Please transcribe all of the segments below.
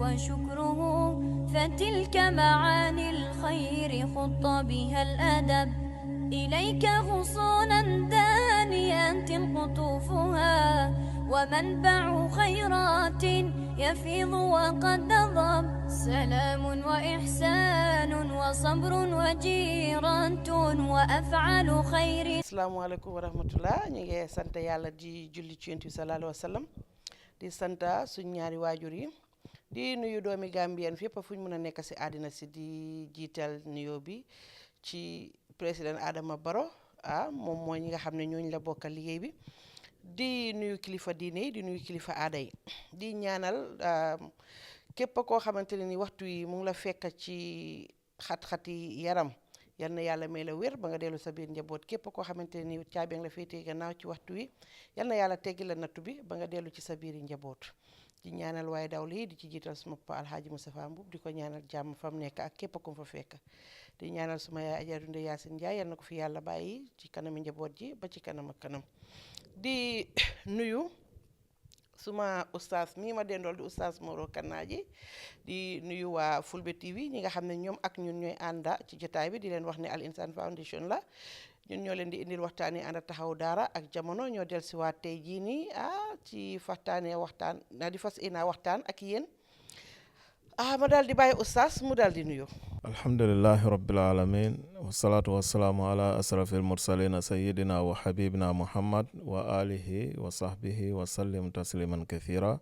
وشكره فتلك معاني الخير خط بها الأدب إليك غصونا دانيات قطوفها ومنبع خيرات يفيض وقد نضب سلام وإحسان وصبر وجيرة وأفعال خير. السلام عليكم ورحمة الله. نيجي سانتا يالا دي جولي ci Yonent bi sallallahu alayhi wa sallam di santa suñ ñaari waajur yi di nuyu doomi Gambien fépp fu ñu mën a nekk si àddina si di jiital nuyoo bi ci président Adama Barrow moom mooy ñi nga xam ne ñooñu la bokkal liggéey bi di nuyu kilifa diine yi di nuyu kilifa aada yi di ñaanal képp koo xamante ne ni waxtu yi mu ngi la fekk ci xat-xati yaram yal na yàlla may la wér ba nga dellu sa biir njaboot képp koo xamante ne ni caabi nga la féetee gannaaw ci waxtu wi yal na yàlla teggi la nattu bi ba nga dellu ci sa biir njaboot di ñaanal waaye daw lii di ci jiital suma papa Alhaji Moustapha Mbub di ko ñaanal jàmm fa mu nekk ak képp ku mu fa fekk di ñaanal suma yaay Adja Dunde Yacine Ndiaye yal na ko fi yàlla bàyyi ci kanami njaboot ji ba ci kanam ak kanam di nuyu suma oustaz mii ma dendool di oustaz Moro Kannaaji di nuyu waa Fulbe TV ñi nga xam ne ñoom ak ñun ñooy ànda ci jotaay bi di leen wax ne Al Insan Foundation la ñun ñoo leen di indil waxtaanee ànd taxaw daara ak jamono ñoo del si waat tey jii nii ci waxtaanee waxtaan di fas yéene waxtaan ak yéen ma daal di bàyyi oustaz mu daal di nuyu. alhamdulillahi rabbil alamin wasalaatu wasalaamu ala asrafil mursalina sayidina wa habibina muhammad wa alihi wa sahbihi wa sallim tasliman kathira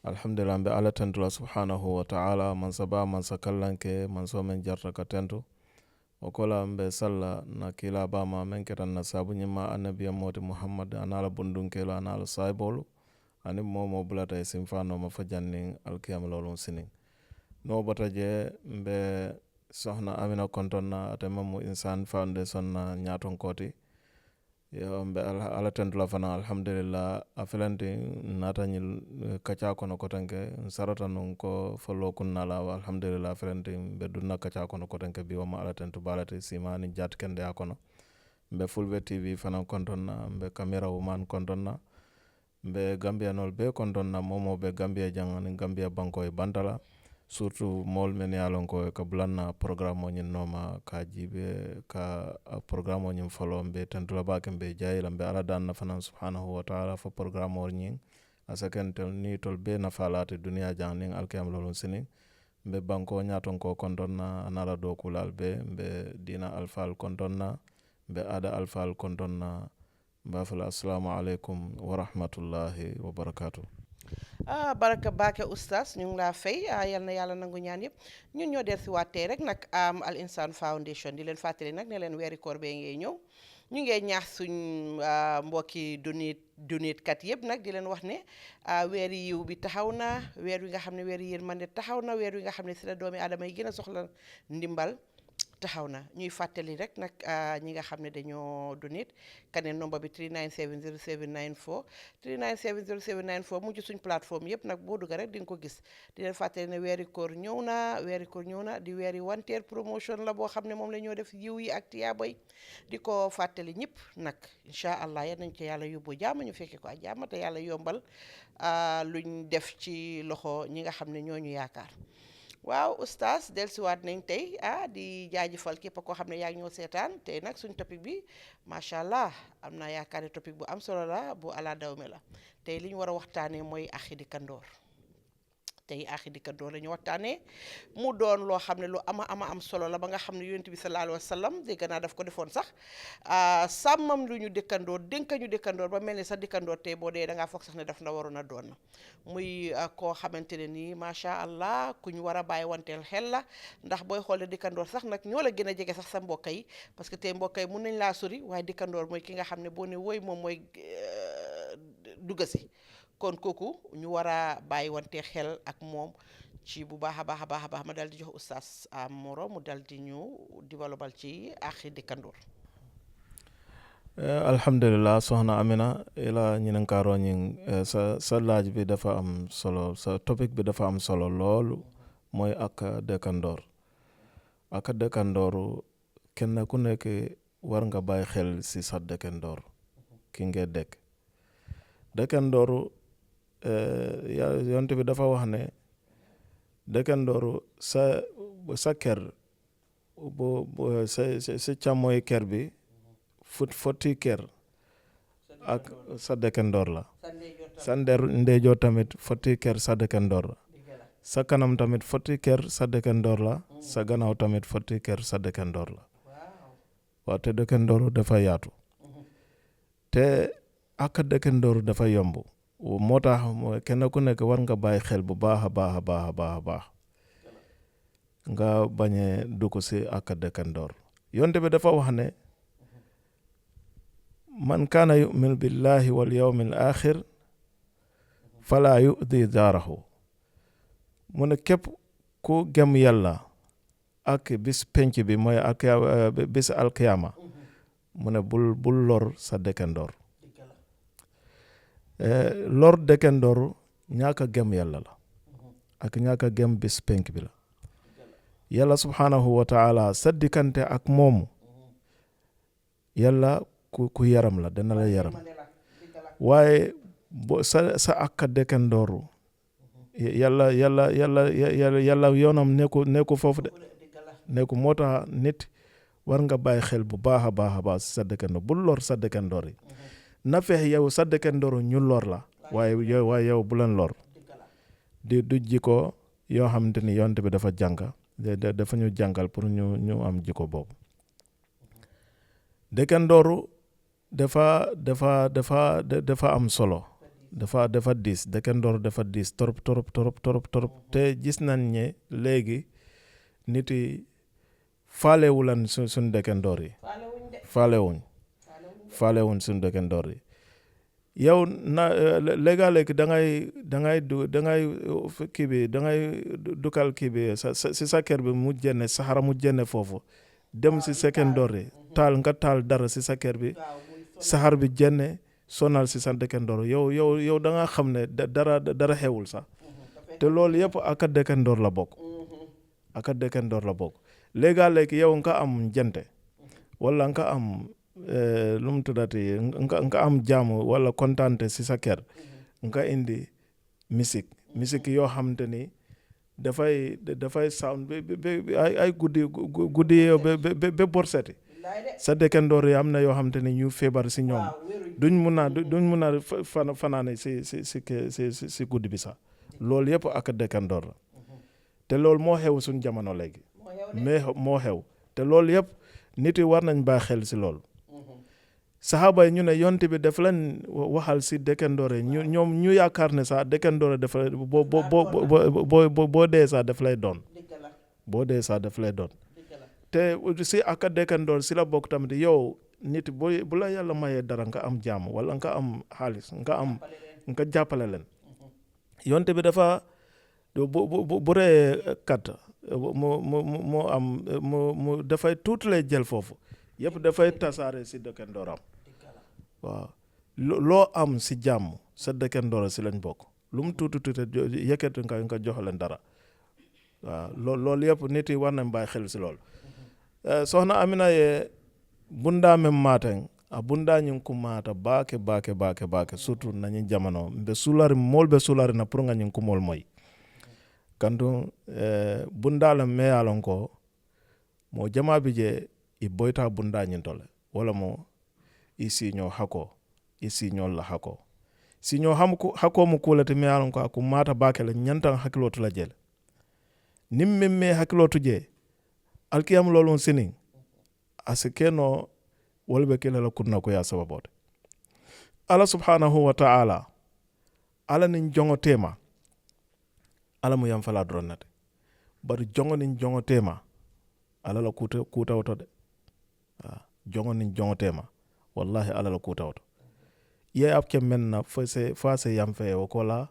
alhamdulillah mbe ala tentula subhanahu wa ta'ala man saba man sakallanke man so men jarta ka tentu o kola mbe salla na kila bama men ketan na sabu nyima annabiya moti muhammad anala bundunkelo anala saibolu ani momo bulata e simfano ma fajannin alkiyam lolum sinin no bata je mbe sohna Amina kontonna atema mu Insan Foundation na nyaton koti yo mbe ala tentula fana alhamdulillah afelanti natanyil kacha kono kotanke sarata nun ko follo kunnala alhamdulillah afelanti mbe dunna kacha kono kotanke biwama ala tentu balati simani jatkende akono mbe Fulbe TV fana kontonna mbe camera woman kontonna mbe Gambia nol be kontonna momo be Gambia jangani Gambia banko e bantala surtout mol men yalon ko ka bulanna programme o nyin noma ka jibe ka programme o nyin folom be tantula baake be jayila be ala dan fanan subhanahu wa ta'ala fo programme o nyin asaken tel ni tol be na falate dunia jangning alkiyam lolon sini be banko nyaton ko kontonna anala do kulal be dina alfal kontonna be ada alfal kontonna bafal assalamu alaikum wa rahmatullahi wa barakatuh. baraka baake oustaz ñu ngi laa fay yal na yàlla nangu ñaan yëpp ñun ñoo del si waatee rek nag Al Insan Foundation di leen fàttali nag ne leen weeri koor bee ngay ñëw ñu ngee ñaax suñ mbokki donate kat yëpp nag di leen wax ne weeri yiw bi taxaw na weer wi nga xam ne weeri yërmande taxaw na weer wi nga xam ne si la doomi aadama yi gën a soxla ndimbal taxaw na ñuy fàttali rek nag ñi nga xam ne dañoo donate kane nombre bi 3970794 3970794 mujj suñ plateforme yëpp nag boo dugga rek di nga ko gis di leen fàttali ne weeri koor ñëw na di weeri wanteer promotion la boo xam ne moom la ñoo def yiw yi ak tiyaaboy di ko fàttali ñëpp nag incha allah yal nañ ci yàlla yóbbu jàmm ñu fekke ko ak jàmm te yàlla yombal luñ def ci loxo ñi nga xam ne ñooñu yaakaar waaw oustaz dellusiwaat nañ tey di jaajëfal képp koo xam ne yaa ngi ñëw seetaan tey nag suñ topic bi macha allah am naa yaakaar ne topic bu am solo la bu ala dawme la tey li ñu war a waxtaanee mooy axi dëkkandoor tey axi dëkkandoor la ñu waxtaanee mu doon loo xam ne lu ama am solo la ba nga xam ne yonent bi sallallahu alayhi wa sallam dégg naa daf ko defoon sax sàmmam lu ñu dëkkandoor dénka ñu dëkkandoor ba mel ni sa dëkkandoor tey boo dee da ngaa foog sax ne daf na waroon a doon muy koo xamante ne nii macha allah ku ñu war a bàyyi wanteel xel la ndax booy xoolee dëkkandoor sax nag ñoo la gën a jege sax sa mbokk yi parce que tey mbokk yi mun nañ laa sori waaye dëkkandoor mooy ki nga xam ne boo ne woy moom mooy duggasi kon kooku ñu war a bàyyi wante xel ak moom ci bu baax a baax ma dal di jox oustaz Moro mu dal di ñu développal ci axi dëkkandoor alhamdulillah soxna Amina ila ñinen karo ñin sa laaj bi dafa am solo sa topic bi dafa am solo loolu mooy ak dëkkandoor kenn ku nekk war nga bàyyi xel si sa dëkkandoor ki nga dëkkandoor yonent bi dafa wax ne dëkkandooru sa kër sa càmmooy kër bi foti kër ak sa dëkkandoor la sa ndeyjoor tamit foti kër sa dëkkandoor la sa kanam tamit foti kër sa dëkkandoor la sa gannaaw tamit foti kër sa dëkkandoor la waaw te dëkkandooru dafa yaatu te ak dëkkandooru dafa yomb moo tax kenn ku nekk war nga bàyyi xel bu baax a baax a baax a baax a baax nga bañee dugg si ak dëkkandoor yonte bi dafa wax ne man kaana yu'minu billahi wal yawmil axir fala yu'di jaarahu mu ne képp ku gëm yàlla ak bis penc bi mooy ak bis alkiyama mu ne bul lor sa dëkkandoor lor dëkkandoor ñàkk a gëm yàlla la ak ñàkk a gëm bis penc bi la yàlla subhanahu wa taala sa diggante ak moomu yàlla ku yaram la dana la yaram waaye sa ak dëkkandooru yàlla yoonam nekku foofu de nekku moo tax nit war nga bàyyi xel bu baax a baax a baax si sa dëkkandoor bul lor sa dëkkandoor yi na fexe yow sa dëkkandooru ñu lor la waaye yow bu leen lor du jikko yoo xamante ni yonte bi dafa jàng dafa ñu jàngal pour ñu am jikko boobu dëkkandooru dafa am solo dafa diis dëkkandooru dafa diis torop te gis nañ ne léegi nit yi faalewulan suñ dëkkandoor yi faalewuñ suñ dëkkandoor yi yow na léegi dangay kii bi dangay dukal kii bi si sa kër bi mu jenne saxara mu jenne foofu dem si dëkkandoor yi nga taal dara si sa kër bi saxar bi jenne sonal si sa dëkkandoor yow da nga xam ne dara xewul sax te loolu yëpp ak dëkkandoor la bokk léegi yow nga am njente wala nga am lu mu tuddati nga am jàmm wala kontaante si sa kër nga indi musique yoo xamante ni dafay sound ay guddi yow ba borseti sa dëkkandoor yi am na yoo xamante ni ñu feebar si ñoom duñ mun a fanaane si guddi bi sax loolu yëpp ak dëkkandoor la te loolu moo xew suñ jamono léegi mais moo xew te loolu yëpp nit yi war nañ bàyyi xel si loolu saxaaba yi ñu ne yonte bi daf leen waxal si dëkkandoor yi ñu yaakaar ne sax dëkkandoor yi dafa boo dee sax daf lay doon te si ak dëkkandoor si la bokk tamit yow nit bu la yàlla mayee dara nga am jàmm wala nga am xaalis nga jàppale leen yonte bi dafa bu ree kat mu dafay tuuti lay jël foofu yëpp dafay tasaare si dëkkandooram waaw loo am si jàmm sa dëkkandoor si lañ bokk lu mu tuuti yëkkati nga jox leen dara waaw loolu yëpp nit yi war nañ bàyyi xel si loolu soxna Amina ye bunda men maten a bunda ñin ku mata baake surtout nañu jamono mbe sulari mol be sulari na pour nga ñin ku mol moy kandu bunda la me yalon ko mo jama bi je i boyta bunda ñin tole wala mo isi ñoo hako isi ñoo la hako si ñoo hako mu kulati me yalon ko ku mata baake la ñantan hakilotu la jele nim me hakilotu je alkiyam lolun sinin asikeno wolbe kila la kunna ko ya sababote ala subhanahu wa ta'ala ala nin jongo tema ala mu yam fala dronate bari jongo nin jongo tema ala la kuta woto de jongo nin jongo tema wallahi ala la kuta woto ye apke menna fase yam fe o kola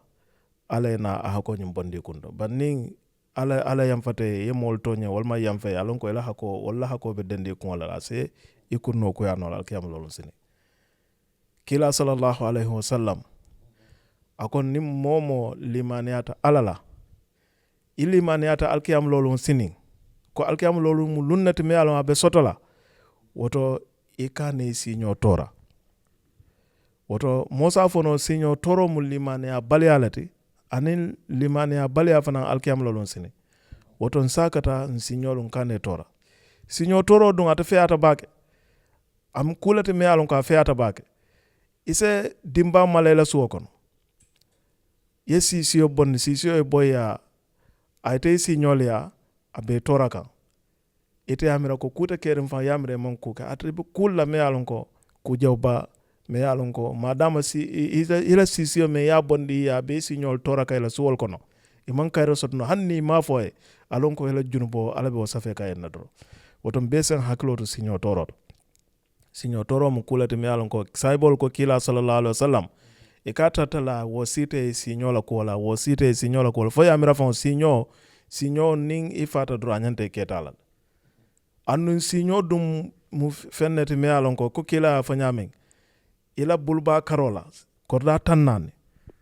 ala na ahako nyum bondi kundo banning ala yam fate ye mol tonya walma yam fe alon ko ila hako walla hako be dende ko wala se ikunno ko ya no al kiyam lolon sini kila sallallahu alaihi wasallam akon nim momo limaniyata alala ilimaniyata al kiyam lolon sini ko al kiyam lolon mu lunnati me alon be sotola woto ikane sinyo tora woto mosa fono sinyo toro mu limaniya balyalati anin limaniya baliya fana alkiyam lolon sini woton sakata signolun kane tora signo toro dun ata feyata bake am kulate me alon ka feyata bake ise dimba malela suwo kono ye sisiyo bonni sisiyo e boya ayte signol ya abe tora kan ite yamira ko kuta kerim fa yamire mon kuka ata be kulla me alon ko ku jawba me alon ko madama si ila sisiyo me ya bondi ya be signol tora kay la suwol kono iman kayro sotno hanni ma foye alon ko ila junubo alabe o safe kay nadro woton besen haklo to signol toro mo kulate me alon ko saybol ko kila sallallahu alaihi wasallam e katatala wosite signol ko la wosite signol ko fo yamira fa signol ning ifata dro anyante ketala annun signol dum mu fennete me alon ko kila fa nyamen ila bulba karola korda tannane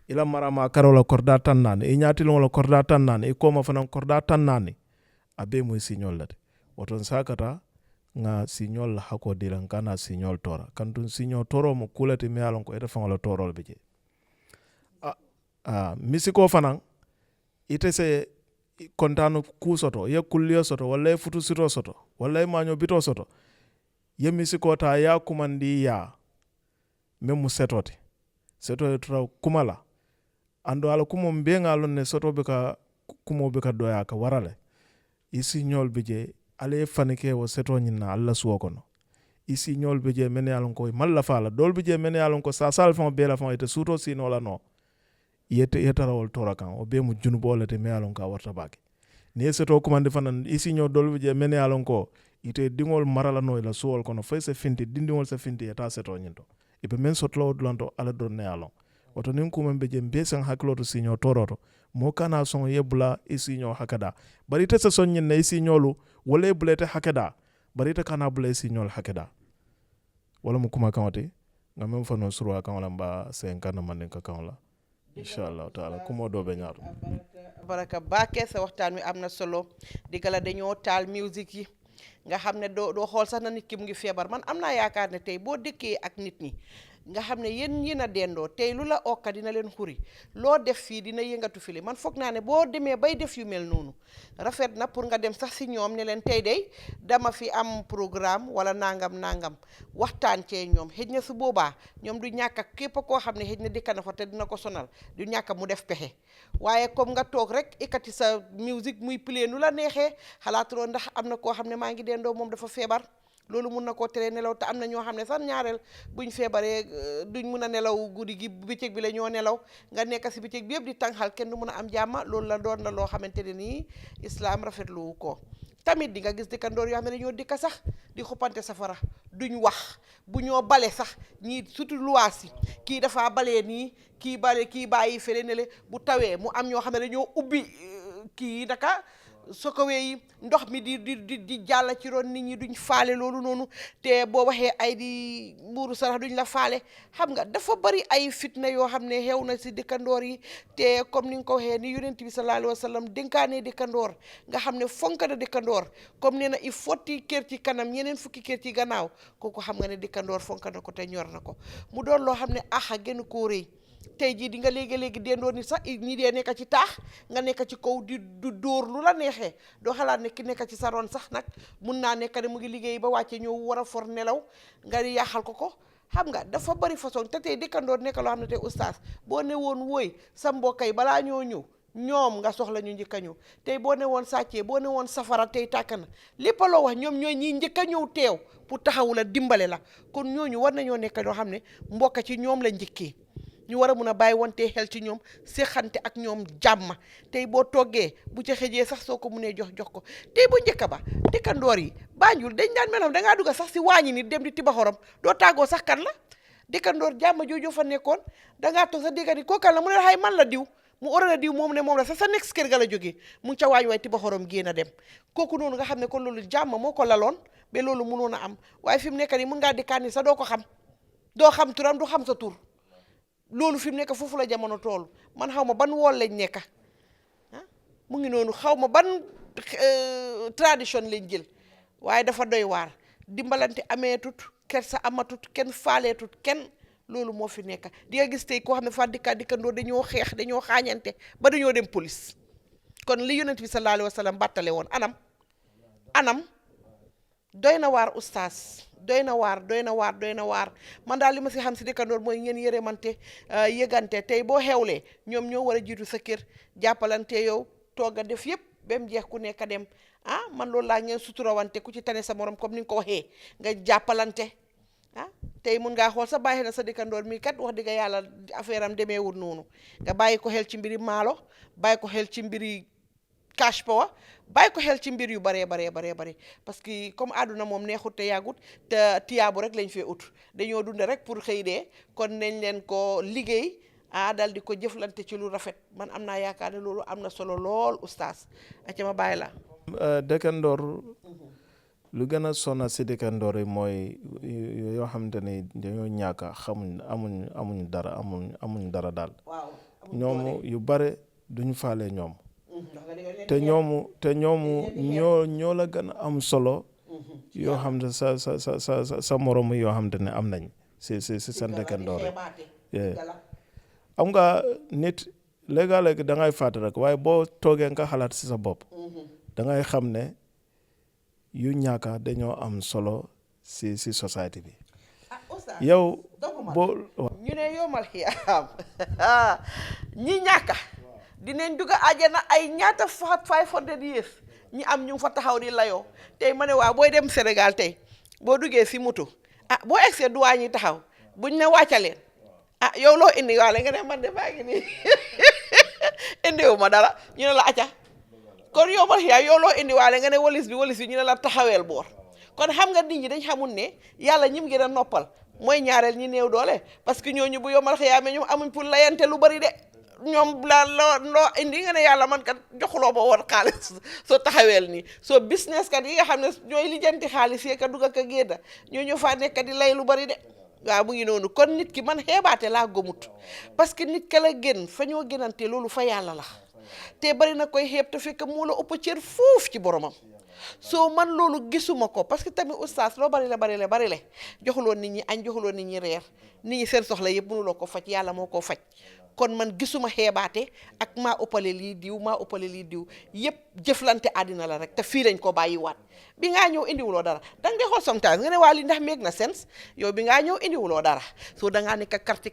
ila marama karola korda tannane e nyatilon la korda tannane e koma fanan korda tannane abe mu signol lade woton sakata nga signol hako dilan kana signol tora kantun signol toro mo kulati me alon ko eta fangola torol beje misiko fanan ite se kontano kusoto ye kulliyo soto walla futu sito soto walla maño bito soto ye misiko ta ya kumandi ya memu setote seto tra kumala ando ala kumo mbenga lon ne soto be ka kumo be ka doya ka warale isi nyol beje ale fanike wo seto nyina alla suwo kono isi nyol beje mene alon ko malla fala dol beje mene alon ko sa sal fon be la fon ite suto sino la no yeta rawol tora kan o be mu junubo le te me alon ka warta bake ne seto kumande fanan isi nyol dol beje mene alon ko ite dingol marala no la suwol kono fay se finti dindingol se finti eta seto nyinto ibe men sotlo dlanto ala don ne alon woto nin kuma be jem be san haklo to signol toroto mo kana son yebula e signol hakada bari te son nyin ne signolu wala bulete hakada bari te kana bula e signol hakada wala mo kuma kawate ngam men fano surwa kan wala ba sen kana man ka kan la inshallah taala kumo do be ñaar baraka baake sa waxtaan wi amna solo digala dañoo taal music yi nga xam ne doo xool sax na nit ki mu ngi feebar man am naa yaakaar ne tey boo dëkkee ak nit ñi nga xam ne yéen a dendoo tey lu la okka dina leen xuri loo def fii dina yëngatu file man foog naa ne boo demee bay def yu mel noonu rafet na pour nga dem sax si ñoom ne leen tey day dama fi am programme wala nangam waxtaan cee ñoom xëj na su boobaa ñoom du ñàkk ak képp koo xam ne xëj na dikka na fa te dina ko sonal du ñàkk mu def pexe waaye comme nga toog rek ikati sa musique muy play nu la neexee xalaatuloo ndax am na koo xam ne maa ngi dendoo moom dafa feebar loolu mun na koo tere nelaw te am na ñoo xam ne sax ñaareel buñ feebaree duñ mun a nelaw guddi gi bëccëg bi la ñoo nelaw nga nekk si bëccëg bi yëpp di tànxal kenn du mun a am jàmma loolu la doon la loo xamante ne nii islam rafetlu ko tamit di nga gis dëkkandoor yoo xam ne ñoo dikka sax di xuppante safara duñ wax bu ñoo bale sax ñii surtout luwaas yi kii dafa balee nii kii bàyyi fële ne le bu tawee mu am ñoo xam ne dañoo ubbi kii naka sokowee yi ndox mi di jàll ci ron nit ñi duñ faale loolu noonu te boo waxee ay di mbuuru sarax duñ la faale xam nga dafa bari ay fitna yoo xam ne xew na si dëkkandoor yi te comme ni nga ko waxee ni yonent bi sallallahu alayhi wa sallam dénkaane dëkkandoor nga xam ne fonk na dëkkandoor comme nee na il faut kër ci kanam ñeneen fukki kër ci gannaaw kooku xam nga ne dëkkandoor fonk na ko te ñor na ko mu doon loo xam ne axa gën koo rëy tey jii di nga léegi-léegi dendoo ni sax ñi dee nekk ci taax nga nekk ci kaw di du dóor lu la neexee doo xalaat ne ki nekk ci sa ron sax nag mun naa nekk ne mu ngi liggéey ba wàcce ñëw war a for nelaw nga yaaxal ko xam nga dafa bari façon te tey dëkkandoor nekk loo xam ne tey oustaz boo ne woon wooy sa mbokk yi balaa ñoo ñëw ñoom nga soxla ñu njëkk a ñëw tey boo ne woon sàccee boo ne woon safara tey tàkk na lépp loo wax ñoom ñooy ñiy njëkk a ñëw teew pour taxawu la dimbale la kon ñooñu war nañoo nekk loo xam ne mbokk ci ñoom la njëkkee ñu war a mun a bàyyi wante xel ci ñoom séxante ak ñoom jàmm tey boo toggee bu ca xëjee sax soo ko munee jox ko tey bu njëkk ba dëkkandoor yi Banjul dañ daan meloon dangaa dugga sax si waañi nit dem di tiba xorom doo tàggoo sax kan la dëkkandoor jàmm jooju fa nekkoon dangaa toog sa dégga ni koo kan la mu ne xay man la diw mu ora la diw moom ne moom la sa next kër ga la jógee mu ngi ca waañ waay tiba xorom génn a dem kooku noonu nga xam ne kon loolu jàmm moo ko laloon ba loolu mënoon a am waaye fi mu nekk nii mun ngaa dikkaan ni sax doo ko xam doo xam turam du xam sa tur loolu fi mu nekk foofu la jamono toolu man xaw ma ban wool lañ nekk mu ngi noonu xaw ma ban tradition lañ jël waaye dafa doy waar dimbalante ameetut kersa amatut kenn faaleetut kenn loolu moo fi nekk di nga gis tey koo xam ne fa dikkandoo dañoo xeex dañoo xaañante ba dañoo dem police kon li yonent bi sallallahu alayhi wa sallam bàttale woon anam doy na waar oustaz doy na waar man daal li ma si xam si dëkkandoor mooy ngeen yërëmante yëgante tey boo xewlee ñoom ñoo war a jiitu sa kër jàppalante yow toog a def yëpp ba mu jeex ku nekk a dem man loolu laa ngeen suturawante ku ci tane sa morom comme ni nga ko waxee nga jàppalante tey mun ngaa xool sa bàyyi na sa dëkkandoor mi kat wax dëgg yàlla affaire am demeewul noonu nga bàyyi ko xel ci mbiri maalo bàyyi ko xel ci mbiri cash power bàyyi ko xel ci mbir yu baree parce que comme àdduna moom neexut te yàggut te tiyaabu rek lañ fee ut dañoo dund rek pour xëy dee kon nañ leen ko liggéey dal di ko jëflante ci lu rafet man am naa yaakaar ne loolu am na solo lool oustaz acca ma bàyyi la dëkkandoor lu gën a sonna si dëkkandoor yi mooy yoo xamante ni dañoo ñàkk amuñ dara daal ñoom yu bare duñu faale ñoom te ñoomu ñoo la gën a am solo yoo xam ne sa morom yoo xam ne am nañ si seen dëkkandoor yi am nga nit léeg-léeg da ngay fàtte rek waaye boo toogee nga xalaat si sa bopp da ngay xam ne yu ñàkka dañoo am solo si société bi yow boo ñu ne yomal xiyaam ñi ñàkka dinañ dugg àjjana ay ñaata 500 years ñi am ñu fa taxaw di layoo tey ma ne waa booy dem Sénégal tey boo duggee si moto boo egsee duwaa ñi taxaw buñ ne wàcca leen yow loo indi waale nga ne man de maa ngi nii indiwu ma dara ñu ne la acca kon yow ma yow loo indi waale nga ne walis bi ñu ne la taxaweel boor kon xam nga nit ñi dañ xamul ne yàlla ñim gën a noppal mooy ñaareel ñi néew doole parce que ñooñu bu yomal xiyaame ñoom amuñ pour layante lu bari de ñoom loo indi nga ne yàlla man kat joxuloo ba woon xaalis soo taxaweel nii soo business kat yi nga xam ne ñooy lijjanti xaalis yee ka dugg ak a génn ñoo faa nekk di lay lu bari de waaw mu ngi noonu kon nit ki man xeebaate laa gëmut parce que nit ka la gën fa ñoo gënante loolu fa yàlla la te bari na koy xeeb te fekk moo la ëpp cër foofu ci boromam soo man loolu gisuma ko parce que tamit oustaz loo bari le joxuloo nit ñi añ joxuloo nit ñi reer nit ñi seen soxla yëpp mënuloo ko faj yàlla moo ko faj kon man gisuma xeebaate ak maa ëppale lii diw yëpp jëflante àddina la rek te fii lañ ko bàyyiwaat bi ngaa ñëw indiwuloo dara danga di xool sometimes nga ne waa li ndax meeg na sens yow bi ngaa ñëw indiwuloo dara soo dangaa nekk karti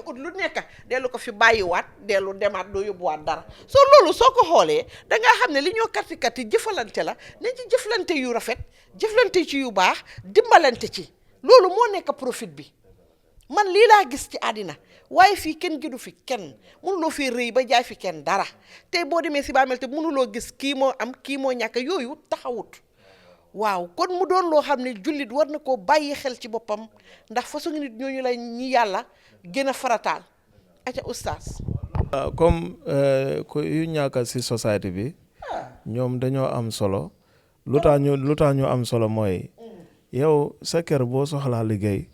ut lu nekk dellu ko fi bàyyiwaat dellu demaat doo yóbbuwaat dara soo loolu soo ko xoolee dangaa xam ne li ñoo karti jëfalante la nañ ci jëflante yu rafet jëflante ci yu baax dimbalante ci loolu moo nekk profit bi man lii laa gis ci àddina waaye fii kenn gidu fi kenn mënuloo fee rëy ba jaay fi kenn dara tey boo demee si bàmmeel te mënuloo gis kii moo am kii moo ñàkk yooyu taxawut waaw kon mu doon loo xam ne jullit war na koo bàyyi xel ci boppam ndax façon nit ñooñu la ñi yàlla gën a farataal aca oustaz comme yu ñàkk si société bi ñoom dañoo am solo lu tax ñu am solo mooy yow sa kër boo soxlaa liggéey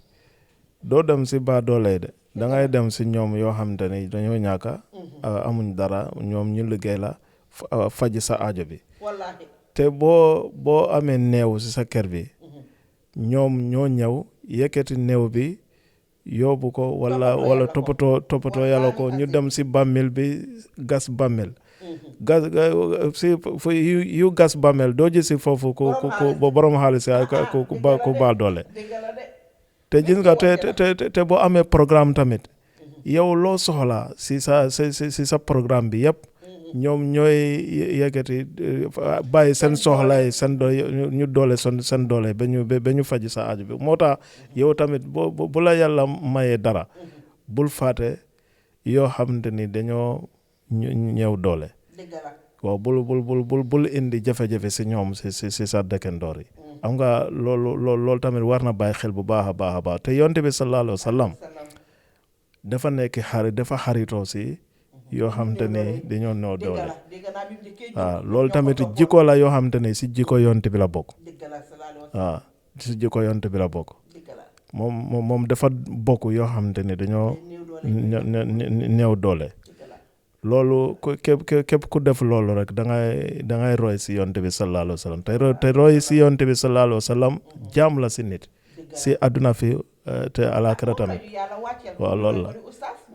doo dem si baa doole de dangay dem si ñoom yoo xamante ne dañoo ñàkka amuñ dara ñoom ñu liggéey la faj sa aajo bi te boo amee néew si sa kër bi ñoom ñoo ñëw yëkkati néew bi yóbbu ko wala toppatoo yàlla ko ñu dem si bàmmeel bi gas bàmmeel yu gas bàmmeel doo gis si foofu ku borom xaalis ku baal doole te gis nga te boo amee programme tamit yow loo soxla si sa programme bi yëpp ñoom ñooy yëkkati bàyyi seen soxla yi ñu doole seen doole ba ñu faj sa aajo bi moo tax yow tamit bu la yàlla mayee dara bul faate yoo xamante ni dañoo ñëw doole waaw bul indi jafe-jafe si ñoom si sa dëkkandoor yi am nga loolu tamit war na bàyyi xel bu baax a baax te yonte bi sallallahu alayhi wa sallam dafa nekk dafa xaritoo si yoo xamante ne dañoo néew doole waaw loolu tamit jikko la yoo xamante ne si jikko yonte bi la bokk waaw si jikko yonte bi la bokk moom dafa bokk yoo xamante ne dañoo néew doole loolu képp ku def loolu rek dangay roy si yonte bi sallallahu alayhi wa sallam te roy si yonte bi sallallahu alayhi wa sallam jaam la si nit si àdduna fi te alaaxira tamit waaw loolu la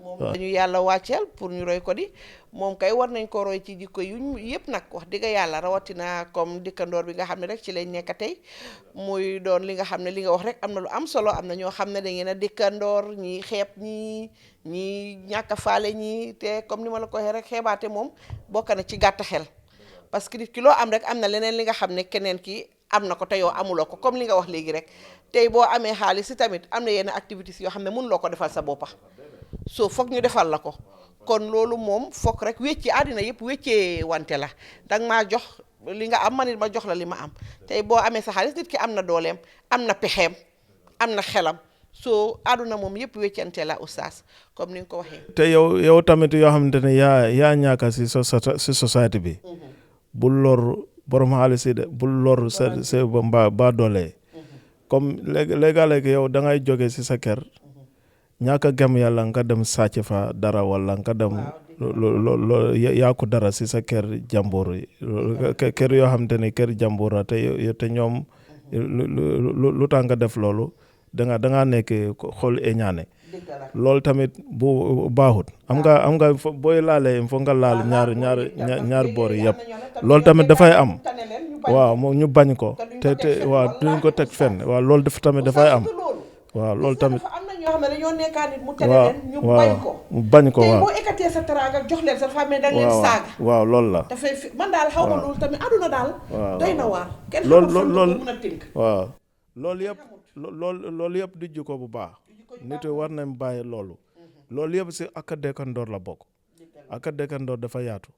moom dañu yàlla wàcceel pour ñu roy ko di moom kay war nañ ko roy ci jikko yu yëpp nag wax dëgg yàlla rawatina comme dikkandoor bi nga xam ne rek ci lañ nekk tey muy doon li nga xam ne li nga wax rek am na lu am solo am na ñoo xam ne da ngeen a dikkandoor ñi xeeb ñi ñàkk a faale ñi te comme ni ma la ko waxee rek xeebaate moom bokk na ci gàtt xel parce que nit ki loo am rek am na leneen li nga xam ne keneen ki am na ko te yow amuloo ko comme li nga wax léegi rek tey boo amee xaalis si tamit am na yenn activités yoo xam ne mënuloo ko defal sa boppa soo foog ñu defal la ko kon loolu moom foog rek wéccee àddina yëpp wéccee wante la danga maa jox li nga am man it ma jox la li ma am tey boo amee sa xaalis nit ki am na dooleem am na pexeem am na xelam soo àdduna moom yëpp wéccante la oustaz comme ni nga ko waxee. te yow tamit yoo xamante ne yaa ñaaka si société bi bul lor borom xaalis yi de bul lor sa ba doole comme léegi yow da ngay jóge si sa kër ñàkk a gëm yàlla nga dem sàcc fa dara wala nga dem yaaku dara si sa kër jàmbur yi kër yoo xamante ne kër jàmbur la te ñoom lu tax nga def loolu da nga nekk xool ñaane loolu tamit bu baaxut am nga booy laalee foog nga laal ñaar boor yi yëpp loolu tamit dafay am waaw moom ñu bañ ko te waaw duñ ko teg fenn waaw loolu tamit dafay am waaw loolu tamit ñoo xam ne dañoo nekkaa nit mu tere leen ñu bañ ko tey waaw boo écarté sa teraanga jox leen sa famille da leen saaga waaw loolu la dafay man daal xaw ma loolu tamit àdduna daal doy na waar kenn loolu mën a tënk waaw loolu yëpp di jikko bu baax nit war nañ bàyyi loolu yëpp si aka dëkkandoor la bokk aka dëkkandoor dafa yaatu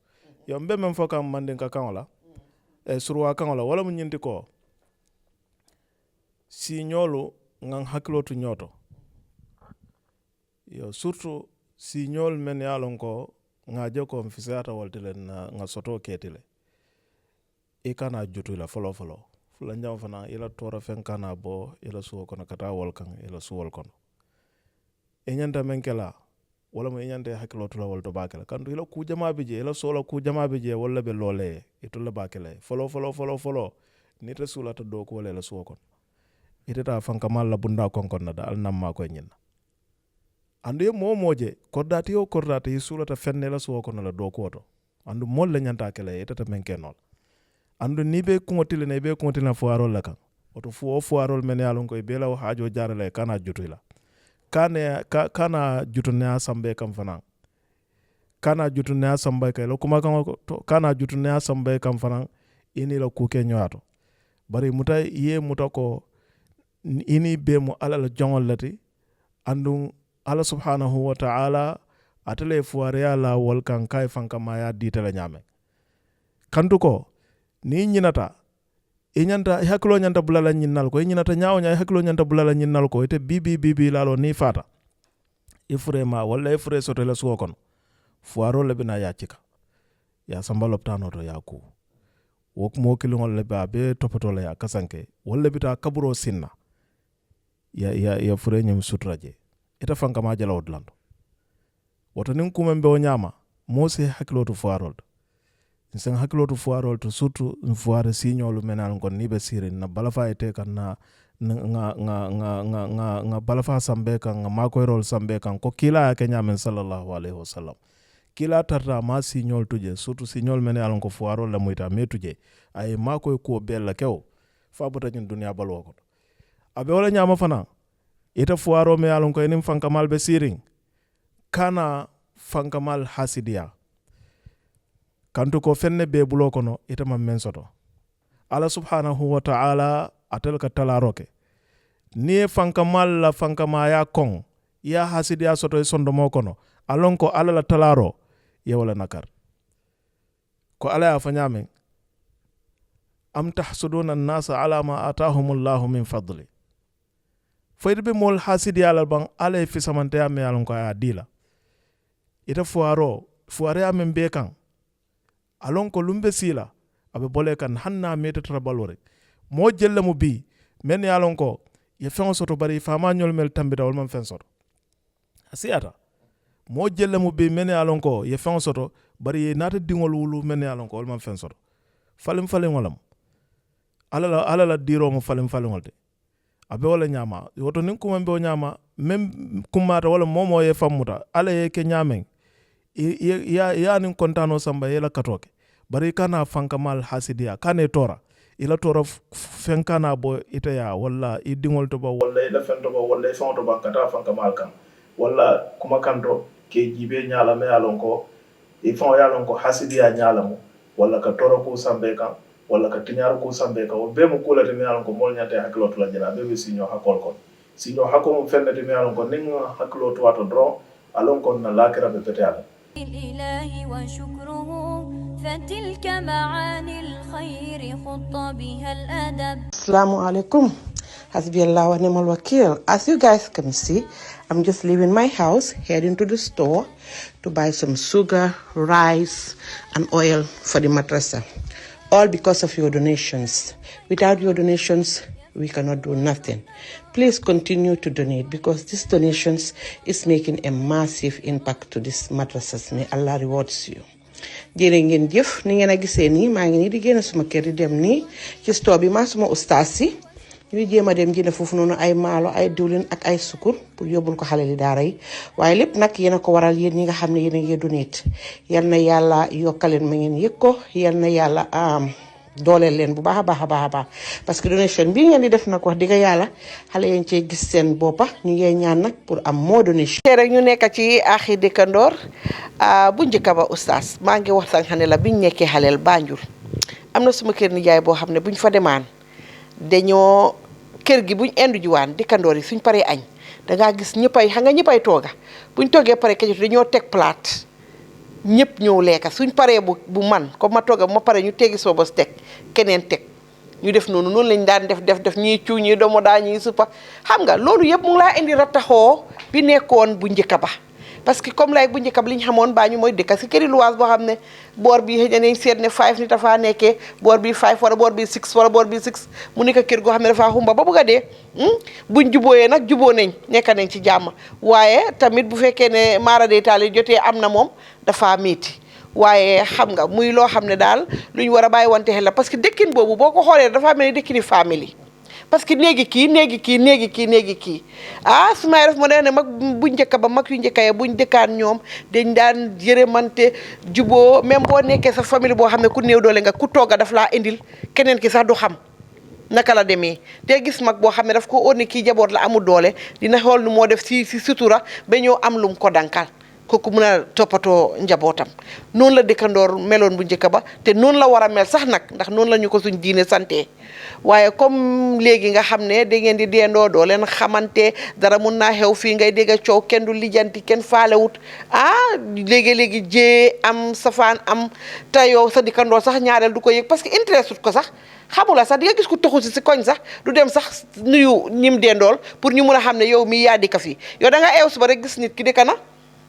yow mbemem fo kam mandinka kaŋo la surwa kaŋo la wala mu ñinti ko si ñoolu ngan hakkilotu ñooto yo surtout si ñool men ye lon ko ŋa je ko fisiyata wolti le na ŋa soto keti le i kana jutu la folo fula njam fana ila tora fen kana bo ila suwo kono kata wol kan ila suwol kono i ñanta men kela wala mo i ñanta hakkilotu la wol to bakela kantu ila ku jama bi je ila sola ku jama bi je wala be lole itu la bakela folo nite sulata do ko wala ila suwo kono itata fanka mal la bunda konkon na da alnamma ko ñinna andu ye moje kordati yo kordati yi sulata fenne la suwo kono la do koto andu mol la ñanta kele itata men kenol andu ni be kuŋotile ne be kuŋotile foirol la kan oto fo foirol men yalon ko be la haajo jarale kana jutula kana jutune asambe kam fanan kana jutune asambe kay lo kuma kan to kana jutune asambe kam fanan ini la kuke ñoato bari muta ko ini be mo alal jongol lati andu ala subhanahu wa ta'ala atale fuare ala wol kan kay fanka maya ditala nyame kantu ko ni ñinata hakilo ñanta bulala ñinnal ko ñinata ñaawo ñay hakilo ñanta bulala ñinnal ko ite bibi lalo ni fata ifure ma wala ifure soto la suwo kono fuaro le bina ya cika ya samba loptano to ya ku wok mo kilingol le ba be topoto la ya kasanke wala bita kaburo sinna ya fure ñum sutraje ita fanka ma jala odlando woto nin kumembe o ñama mo se hakilo to fuarol sen hakilo to fuarol to surtout fuare signolu menal ngon ni be sirin na balafa ete kan na nga balafa sambe kan nga makoyrol sambe kan ko kila ke ñamen sallallahu alaihi wasallam kila tarta ma signol tuje surtout signol menal ko fuarol la moyta metuje ay makoy ko bella kew fa bota ñun dunya balwo ko abe wala ñama fana ita fuaro me alon ko enim fankamal be siring kana fankamal hasidiya kantu ko fenne be bulo kono ita man men soto ala subhanahu wa ta'ala atel ka talaroke ni fankamal la fankama ya kon ya hasidiya soto e sondo mo kono alon ko ala la talaro ye wala nakar ko ala ya fanyamen am tahsuduna an-nasa ala ma atahumullahu min fadli fayde be mol hasidi ala ban ala fi samante ame alon ko ya dila ita fuare amen be kan alon ko lumbe sila abe bole kan hanna meta trabalore mo jelle mo bi men alon ko ye fen soto bari fama nyol mel tambita wal man fen soto asiata mo jelle mo bi men alon ko ye fen soto bari ye nata dingol wulu men alon ko wal man fen soto falim walam ala la diro mo falim walte abe wala ñama woto nin kuma be ñama même kumata wala momo ye famuta ala ye ke ñamen ya nin kontano samba yela katoke bari kana fankamal hasidiya kane tora ila tora fenkana bo itaya wala I dingol to ba wala ila fento ba wala fonto ba kata fankamal kan wala kuma kanto ke jibe ñala me alon ko fon yalon ko hasidiya ñala mo wala ka tora ko sambe kan wala ka tiñar ko sambe kan o be mo kulati me alon ko mol ñate haklo to la jina be sinyo hakol kon sinyo hakko mo fennete me alon ko ning haklo to wato dro alon kon na lakira be petala الإله وشكره فتلك معاني الخير خط بها الأدب. Assalamu alaikum. Hasbiyallah wa ni'mal wakil. As you guys can see, I'm just leaving my house, heading to the store to buy some sugar, rice, and oil for the madrasa. All because of your donations. Without your donations, we cannot do nothing. Please continue to donate because these donations is making a massive impact to this madrasas. May Allah rewards you. jërë ngeen jëf ni ngeen a gisee nii maa ngi nii di génn suma kër di dem nii ci store bi maa suma ustaas yi ñuy jéem a dem jënd foofu noonu ay maalo ay diwlin ak ay sukur pour yóbbul ko xale li daara yi waaye lépp nag yéen a ko waral yéen ñi nga xam ne yéen a ngi donate yal na yàlla yokkaleen ma ngeen yëg ko yal na yàlla dooleel leen bu baax a baax parce que donation bii ngeen di def nag wax dëgg yàlla xale yéen cee gis seen boppa ñu ngi ñaan nag pour am moo donation. tey rek ñu nekk ci axi dëkkandoor bu njëkk ba oustaz maa ngi wax sànq ne la biñ nekkee xaleel Banjul am na suma kër nijaay boo xam ne buñ fa demaan dañoo kër gi buñ indu jiwaan dëkkandoor yi suñ paree añ dangaa gis ñëppay xam nga ñëppay tooga buñ toogee pare kejot dañoo teg plate ñëpp ñëw lekka suñ paree bu man comme ma tooga ma pare ñu teggi soo bos teg keneen teg ñu def noonu lañ daan def ñii cuu ñii doomu daa ñii suppa xam nga loolu yëpp mu ngi laa indi rattaxoo bi nekkoon bu njëkk ba parce que comme lay bu njëkk ba li ñu xamoon baa ñu mooy dëkk si këri luwaas boo xam ne boor bi xëy nañ seet ne 5 nit dafaa nekkee boor bi 5 wala boor bi 6 wala boor bi 6 mu nekk kër goo xam ne dafaa xumba ba bëgg a dee buñ jubooyee nag juboo nañ nekk nañ ci jàmm waaye tamit bu fekkee ne maara day taali jotee am na moom dafaa métti waaye xam nga muy loo xam ne daal lu ñu war a bàyyi wante xel la parce que dëkkin boobu boo ko xoolee dafaa mel ni dëkkini famille parce que néegi kii su may def ma ne mag bu njëkk ba mag yu njëkk ya buñ dëkkaan ñoom dañ daan yërëmante juboo même boo nekkee sa famille boo xam ne ku néew doole nga ku togga daf laa indil keneen ki sax du xam naka la demee te gis mag boo xam ne daf ko óor ne kii jaboot la amul doole dina xool nu moo def si sutura ba ñëw am lum ko dankal kooku mun a toppatoo njabootam noonu la dëkkandoor meloon bu njëkk ba te noonu la war a mel sax nag ndax noonu la ñu ko suñ diine santé waaye comme léegi nga xam ne da ngeen di deendoo doo leen xamante dara mun naa xew fii ngay dégg coow kenn du lijjanti kenn faalewut léegi jee am safaan am te yow sa dëkkandoor sax ñaareel du ko yëg parce que intérêt sut ko sax xamula sax di nga gis ku toxu si koñ sax du dem sax nuyu ñim deendool pour ñu mun a xam ne yow mii yaa dëkk fii yow da nga eew suba rek gis nit ki dëkk na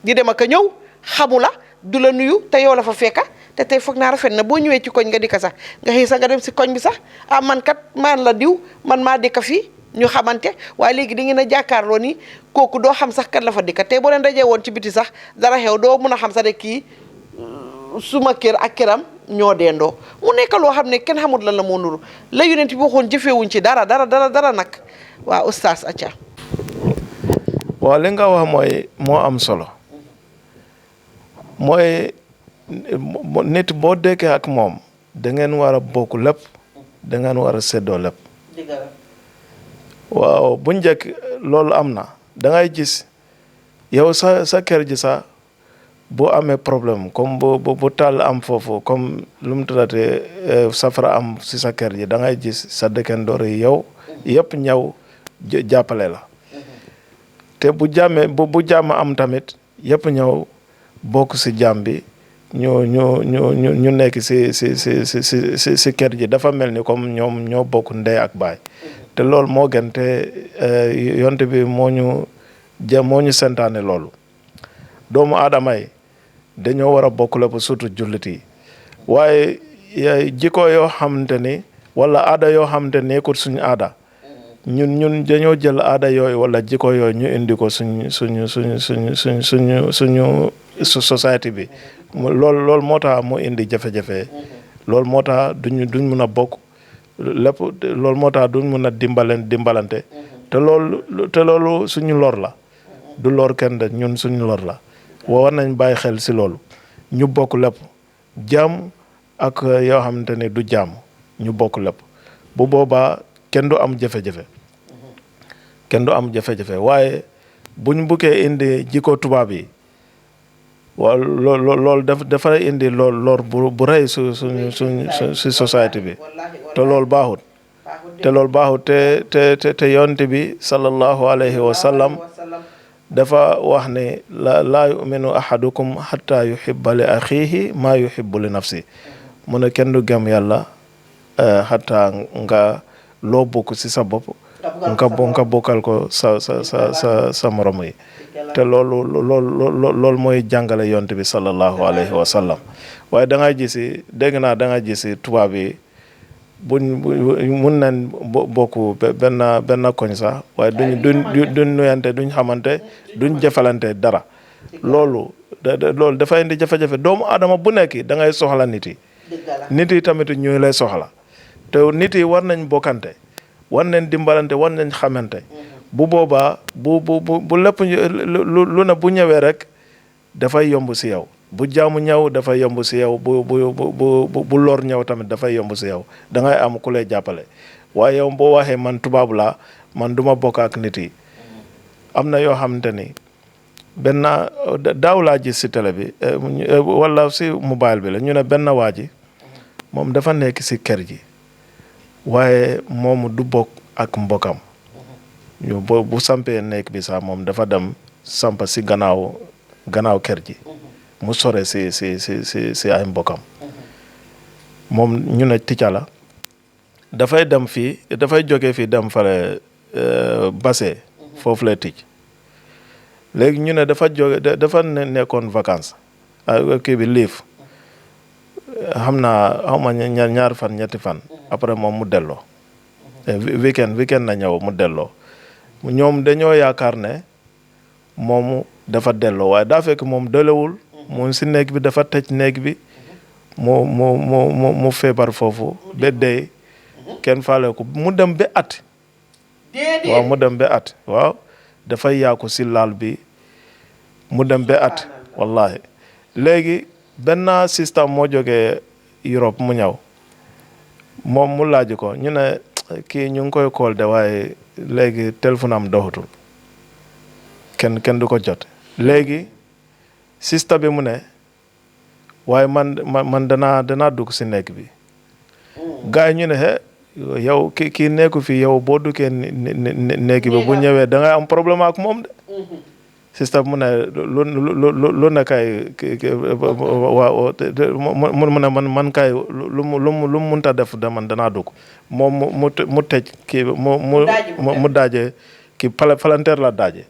di dem ak a ñëw xamula du la nuyu te yow la fa fekka te tey foog naa rafet na boo ñëwee ci koñ nga dikka sax nga xëy sax nga dem si koñ bi sax man kat maan la diw man maa dëkka fii ñu xamante waaye léegi da ngeen a jàkkaarloo ni kooku doo xam sax kat la fa dikka tey boo leen dajee woon ci biti sax dara xew doo mun a xam sax de kii suma kër ak këram ñoo deendoo mu nekk loo xam ne kenn xamut lan la moo nuru la yonent bi waxoon jëfeewuñ ci dara nag waaw oustaz acca waaw li nga wax mooy moo am solo mooy nit boo dëkkee ak moom da ngeen war a bokk lépp da ngeen war a séddoo lépp waaw bu njëkk loolu am na da ngay gis yow sa kër ji sax boo amee problème comme bu taal am foofu comme lu mu tuddate safara am si sa kër ji da ngay gis sa dëkkandoor yi yow yëpp ñëw jàppale la te bu jàmm am tamit yëpp ñëw bokk si jàmm bi ñu nekk si kër ji dafa mel ni comme ñoom ñoo bokk ndey ak baay te loolu moo gën te yonte bi moo ñu santaane loolu doomu aadama yi dañoo war a bokk lépp surtout jullit yi waaye jikko yoo xamante ni wala aada yoo xamante ni nekkul suñu aada ñun dañoo jël aada yooyu wala jikko yooyu ñu indi ko suñu société bi loolu moo tax mu indi jafe-jafe loolu moo tax duñ mun a bokk lépp loolu moo tax duñ mun a dimbalante te loolu suñu lor la du lor kenn de ñun suñu lor la war nañ bàyyi xel si loolu ñu bokk lépp jàmm ak yoo xamante ne du jàmm ñu bokk lépp bu boobaa kenn du am jafe-jafe waaye buñ bukkee indi jikko tubaab yi waaw loolu dafa indi lor bu rëy si société bi te loolu baaxut te yonent bi sallallahu alayhi wa sallam dafa wax ne laa yuminu ahadukum hatta yuhibba li axihi maa yuhibbu li nafsi mu ne kenn du gëm yàlla hatta nga loo bokk si sa bopp nga bokkal ko sa morom yi te loolu mooy jàngale yonent bi sallallahu alayhi wa sallam waaye da ngay gis tubaab yi mun nañ bokk benn koñ sax waaye duñ nuyante duñ xamante duñ jëfalante dara loolu dafa indi jafe-jafe doomu aadama bu nekk da ngay soxla nit yi tamit ñuy lay soxla te nit yi war nañ bokkante war nañ dimbalante war nañ xamante bu boobaa bu lépp lu ne bu ñëwee rek dafay yomb si yow bu jaamu ñëw dafay yomb si yow bu lor ñëw tamit dafay yomb si yow da ngay am ku lay jàppale waaye yow boo waxee man tubaab laa man duma bokk ak nit yi am na yoo xamante ni benn daaw laa gis si télé bi wala si mobile bi la ñu ne benn waa ji moom dafa nekk si kër gi waaye moom du bokk ak mbokam ñu bu sampee nekk bi sax moom dafa dem samp si gannaaw kër gi mu sore si ay mbokam moom ñu ne ticca la dafay jóge fii dem fale Basse foofu lay ticc léegi ñu ne dafa nekkoon vacances kii bi liif xam naa xawma ñaar fan ñetti fan après moom mu delloo weekend na ñëw mu delloo ñoom dañoo yaakaar ne moom dafa delloo waaye daa fekk moom delewul moom si néeg bi dafa tëj néeg bi mu feebar foofu ba dee kenn faale ko mu dem ba at waaw dafay yaaku si laal bi mu dem ba at wallahi léegi benn système moo jógee Europe mu ñëw moom mu laaj ko ñu ne kii ñu ngi koy kool de waaye léegi téléphone am doxatul kenn du ko jot léegi système bi mu ne waaye man danaa dugg si nekk bi gars yi ñu ne yow kii nekku fi yow boo duggee nekk bi bu ñëwee da ngay am problème ak moom de système mu ne lu ne kay waaw mu ne man kay lu mu munta def de man danaa dugg moom mu tëj kii mu daaje kii palanteer la daaje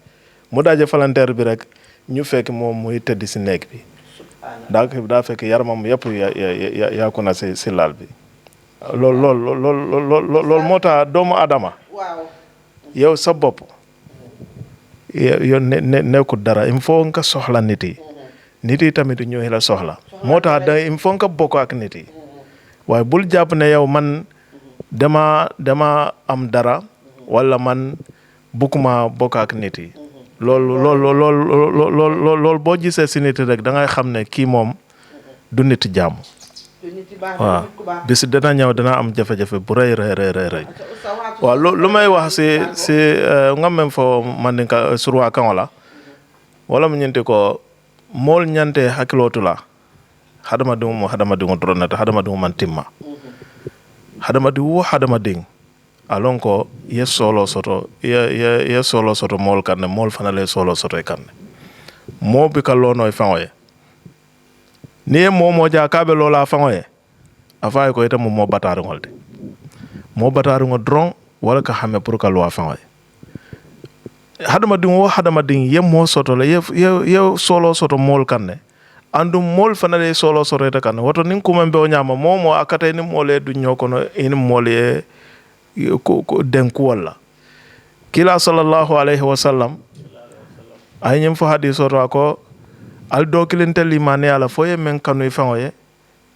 mu daaje palanteer bi rek ñu fekk moom muy tëdd si néeg bi daa fekk yaramam yëpp yaaku na si laal bi loolu moo tax doomu adama yow sa bopp yow nekkul dara il faut nga soxla nit yi tamit ñooy la soxla moo tax il faut nga bokk ak nit yi waaye bul jàpp ne yow man dama am dara wala man bugguma bokk ak nit yi loolu boo gisee si nit rek da ngay xam ne kii moom du nit jàmm waaw bis dana ñëw dana am jafe-jafe bu rëy waaw lu may wax si nga mem fo mandinka surwa kan wala mu ñinti ko mool ñante hakkilotula hadamadiŋo doron nata hadamadiŋo man timma hadamadiŋ alon ko ye solo soto mool kanne mool fana le solo soto e kanne moo bi ka loono e faŋo ye ni ye moo jaa ka be loola faŋo ye a faa ye ko ite mu moo bataariŋol de moo bataariŋo doroŋ wala ka hame pour ka loo a faŋo ye hadamadiŋ ye moo soto le ye solo soto mool kanne andum mool fana le solo soto ite kanne woto niŋ kumaŋ be wo ñaama moo a kata ni moolu ye duŋ ñoo kono ini moolu ye denkuwol la kila sallallahu alayhi wa sallam ay ñiŋ fo hadiso to a ko al doo kilinte limaniya la fo ye meŋ kanu i faŋo ye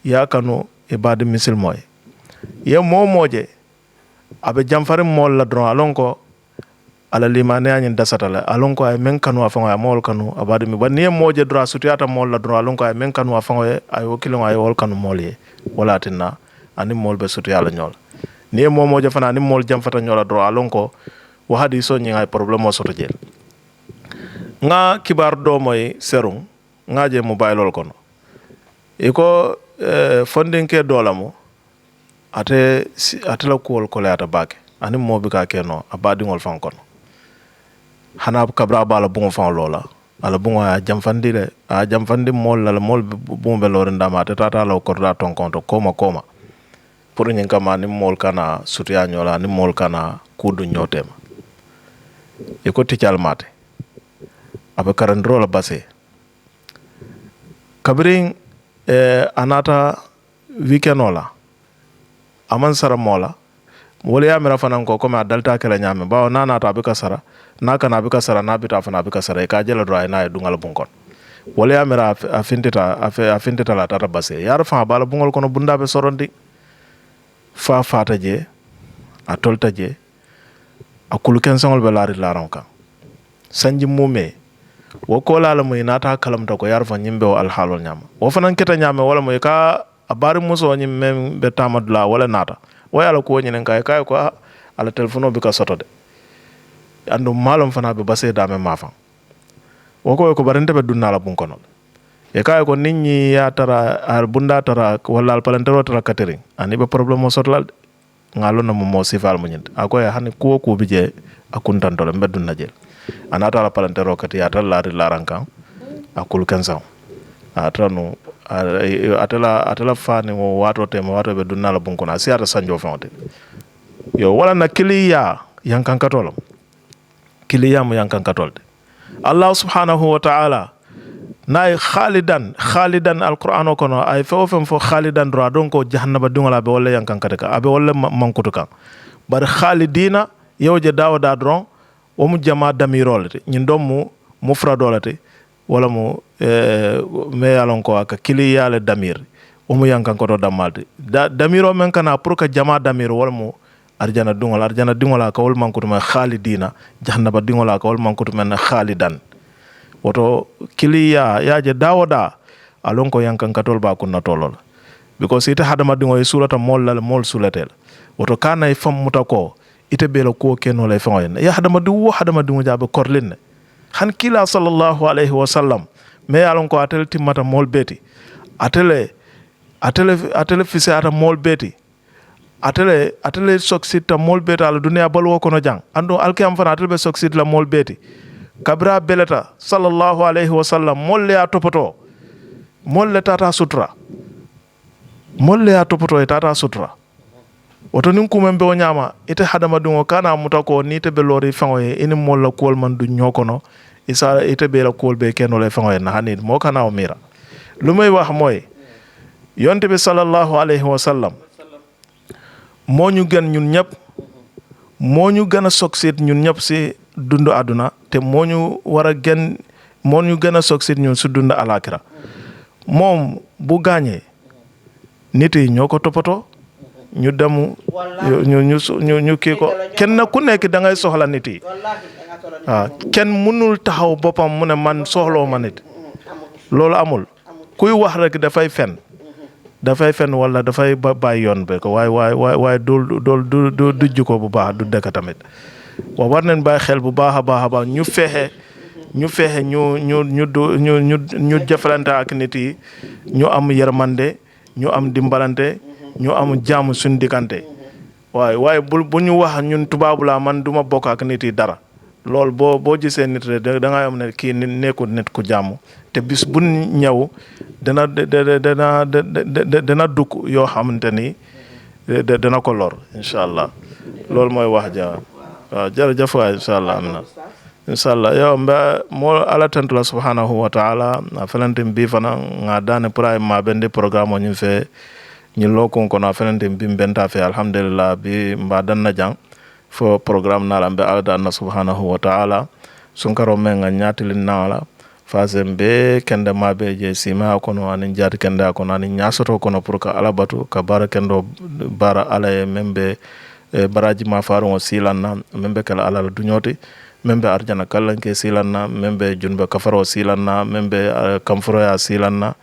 ye a kanu i baadi misilimo ye moo je abe jamfari mol la dron alon ko ala limane anyin dasata la alon ko ay men kanu afango ay mol kanu abadi mi bani moje dra sutiata mol la dron alon ko ay men kanu afango ay wakilo ay wol kanu mol ye wala tinna ani mol be sutu yalla ñol ni mo moje fana ni mol jamfata ñola dron alon ko wahadi so ñi ay problème o soto jel nga kibar do moy serum nga je mo baylol kono iko funding ke dolamo ate la kuwol ko leata bake ani mo bi ka keno abadi ngol fan kono hana kabra bala bungo fan lola ala bungo a jamfandi mol la mol bumbe lore ndama ate tata la korda ton konto koma pour nyin kama ni mol kana sutiya nyola ni mol kana kudu nyotema iko tical mate abe karandro la base kabring anata weekenola aman sara mola wole ya mera fanan ko comme adalta kala nyame bawo nana ta bika sara naka na bika sara na bita fana bika sara ka jela do ay na dungal bunkon wole ya mera afintita la tata base yar fa bala bungol kono bunda be sorondi fa fata je a tolta je a kuluken sangol be lari laran kan sanji mume wo ko la muy nata kalamta ko yar fa nyimbe o alhalol nyama wo fanan keta nyame wala muy ka abari muso nyim mem be tamadula wala nata way ala ko nyinen kay ko ala telefono bi ka soto de andu malum fana be basse dame mafa wo ko barante be dunna la bun kono e kay ko nit ñi ya tara al bunda tara wala al palantero tara catering ani be problème soto lal ngalo na mo sifal mo nyint akoy hani ko bi je akuntan to be dunna jel anata la palantero kat ya tar lari larankan akul kansan atranu atela fani wo wato tema wato be dunna la bunko na siata sanjo fonte yo wala na kiliya yankan katolo kiliya mu yankan katolde Allah subhanahu wa ta'ala nay khalidan alquran kono ay fofem fo khalidan dro don ko jahannaba dungala be wala yankan kataka abe wala mankutu kan bar khalidina yewje dawda dron wo mu jama damirolete ñin dom mu mufradolate wala mu me yalon ko aka kili yale damir o mu yankan ko do damalde damiro men kana pour que jama damir wala mu arjana dingola ka wol mankutu ma khalidina jahannaba dingola ka wol mankutu men khalidan woto kili ya je dawoda alon ko yankan katol ba kunna tolol because ite hadama dingo e surata mol sulatel woto kana e fam mutako ite bela ko keno lay fangoyen ya hadama dingo jabe korlinne han kila sallallahu alayhi wa sallam me alon ko atel timmata mol beti atele fise ata mol beti atele soksita mol beti ala dunia balwo kono jang ando alkiyam fana atele be soksita la mol beti kabra beleta sallallahu alayhi wa sallam mol le atopoto mol le tata sutra e tata sutra woto nin kumembe o ñama ite hadama dungo kana muta ko ni te be lori fangoye ini molla kol man du ñokono isa ite be la kol be keno le fangoye na hanid mo kana o mira lumay wax moy yonte be sallallahu alayhi wa sallam mo ñu gën ñun ñep mo ñu gëna succeed ñun ñep ci dundu aduna te mo ñu wara gën mo ñu gëna succeed ñun su dundu alakira mom bu gañé nit yi ñoko topato ñu demu ñu kii ko kenn ku nekk da ngay soxla nit yi kenn mënul taxaw boppam mu ne man soxloo ma nit loolu amul kuy wax rek dafay fen wala dafay bàyyi yoon be ko waaye du jikko bu baax du dëkk tamit waaw war nañ bàyyi xel bu baax a baax ñu fexe ñu jëfalante ak nit yi ñu am yërmande ñu am dimbalante ñu am jaamu suñu diggante waaye bu ñu wax ñun tubaabu laa man duma bokk ak nit yi dara loolu boo gisee nit rek da ngay am ne kii nekkul nit ku jaamu te bis bu ñëw dana dugg yoo xamante ni dana ko lor incha allah loolu mooy wax ja waaw jërëjëf waay incha allah am na incha allah yo mba mo ala tentu la subhanahu wa ta'ala a felantin bi fana nga dane pra ma bende programme ñu fe ñu lokon ko na felantin bi benta fe alhamdulillah bi mba dan na jang fo programme na lambe ala na subhanahu wa ta'ala sun karo men nga nyatilin na la fasem be kende ma be je sima ko no anin jati kende ko no anin nyasoto ko no pour ka ala batu ka bara kendo bara ala e membe baraji ma faru o silanna membe kala alala duñoti membe arjana kallanke silanna membe junbe kafaro silanna membe kamforoya silanna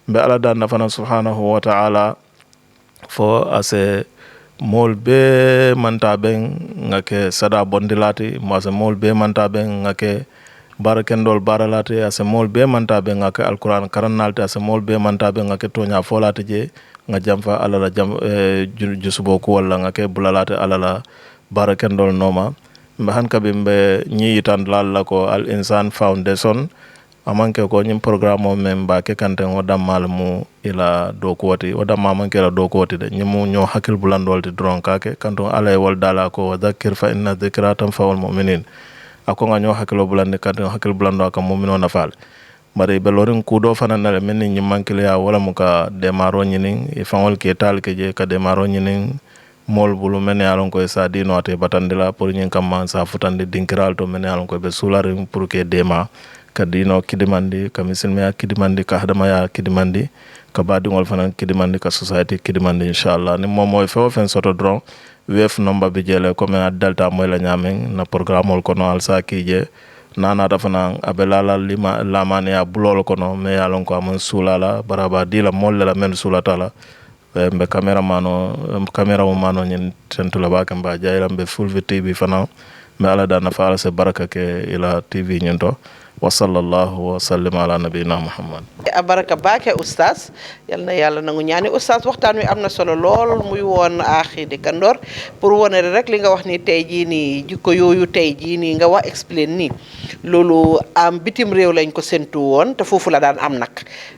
mbe ala da nafana subhanahu wa ta'ala fo ase mol be manta ben ngake sada bondilati mo ase mol be manta ben ngake barakendol baralati ase mol be manta ben ngake alquran karannalti ase mol be manta ben ngake tonya folati je nga jamfa alala jam jusubo ko walla ngake bulalati alala barakendol noma mbe han kabe mbe nyi tan lalla ko Al Insan Foundation amanke ko nyim programme o men ba ke kante o dammal mu ila do koti o damma manke la do koti de nyimu ño hakil bulandol ti dron kake kanto alay wal dala ko dhakir fa inna dhikra tanfa'ul mu'minin ako nga ño hakilo bulande kanto hakil bulando ka mu'mino na fal bare be lorin ku do fana na men nyim manke ya wala mu ka demaro nyinin e fangol ke tal ke je ka demaro nyinin mol bulu men yalon ko sa dino ate batandila pour nyin kam man sa futande dinkiral to men yalon ko be sulare pour ke dema kadino kidimandi ka misilmeya kidimandi ka hadamaya kidimandi ka baadiŋol fanaŋ kidimandi ka society kidimandi inchallah ni moom mooy fewo fen soto dron wef nomba bi jele comme a delta moy la ñameŋ na programme ol kono al sa kije nanata fanaŋ abe lala lima lamane ya bulol kono me ya lon ko amon sulala baraba dila molle la men sulata la mbe camera mo mano ñin tentula bake mba jayra mbe fulvi tv fanaŋ me ala da nafa ala se baraka ke ila tv ñin to wa sallallahu wa sallim ala nabiyina muhammad baraka baake oustaz yal na yàlla nangu ñaani oustaz waxtaan wi am na solo lool muy woon Akhi Dëkkandoor pour wane rek li nga wax ni tey jii nii jikko yooyu tey jii nii nga wax explain nii loolu am bitim réew lañ ko séntu woon te foofu la daan am nag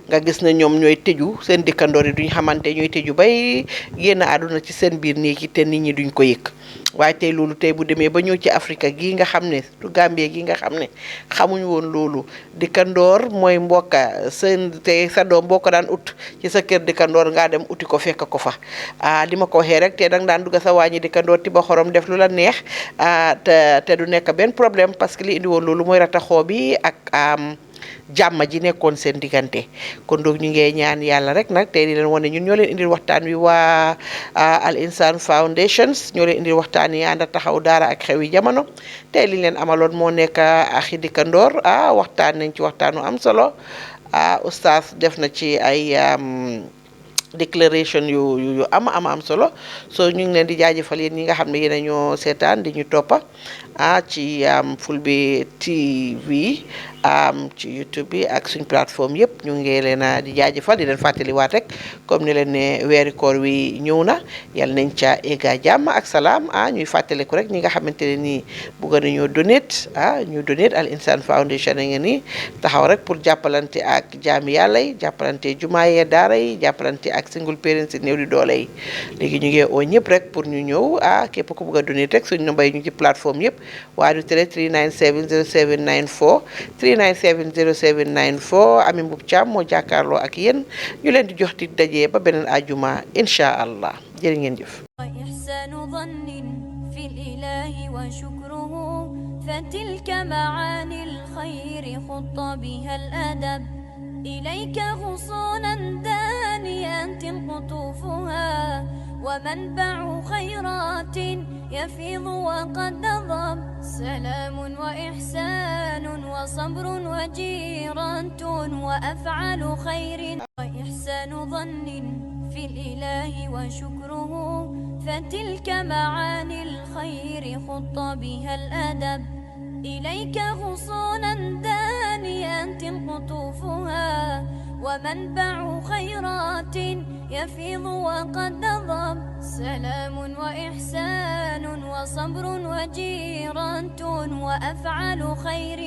nga gis ne ñoom ñooy tëju seen dëkkandoor yi duñ xamante ñooy tëju bay génn àdduna ci seen biir néeg yi te nit ñi duñ ko yëg waaye tey loolu tey bu demee ba ñëw ci Afrique gii nga xam ne du Gambie gi nga xam ne xamuñ woon loolu dëkkandoor mooy mbokka seen te sa doom boo ko daan ut ci sa kër dëkkandoor ngaa dem uti ko fekk ko fa li ma ko waxee rek te danga daan dugg sa wàññi dëkkandoor ti ba xorom def lu la neex te du nekk benn problème parce que li indi woon loolu mooy rataxoo bi ak jàmm ji nekkoon seen diggante kon donc ñu ngi ñaan yàlla rek nag tey di leen wane ñun ñoo leen indil waxtaan wi waa Al Insan Foundations ñoo leen indil waxtaan yi ànd taxaw daara ak xewi jamono tey li leen amaloon moo nekk Akhi Dëkkandoor waxtaan nañ ci waxtaanu am solo oustaz def na ci ay déclaration yu am solo so ñu ngi leen di jaajëfal yéen ñi nga xam ne yéen a ñoo seetaan di ñu toppa ci Fulbe TV ci YouTube bi ak suñ plateforme yëpp ñu ngi leen a di jaajëfal di leen fàttaliwaat rek comme ni leen ne weeri koor wi ñëw na yal nañ ca egga jàmm ak salaam ñuy fàttaliku rek ñi nga xamante ne nii bëgg nañoo donate ñu donate Al Insan Foundation a ngi nii taxaw rek pour jàppalante ak jaami yàlla yi jàppalante jumaa yee daara yi jàppalante ak single parents yi néew di doole yi léegi ñu ngi oo ñëpp rek pour ñu ñëw képp ku bëgg a donate rek suñ nombay ñu ci plateforme yëpp waa du tere 397 0794 397 0794 Ami Mbub Thiam moo jàkkaarloo ak yéen ñu leen di jox di daje ba beneen ajuma incha allah jërë ngeen jëf. وإحسان ظن في الإله وشكره فتلك معاني الخير خط بها الأدب إليك غصونا دانيات قطوفها ومنبع خيرات يفيض وقد نظم سلام وإحسان وصبر وجيرة وأفعال خير وإحسان ظن في الإله وشكره فتلك معاني الخير خط بها الأدب إليك غصونا دانيات قطوفها ومنبع خيرات يفيض وقد نظم سلام وإحسان وصبر وجيرة وأفعال خير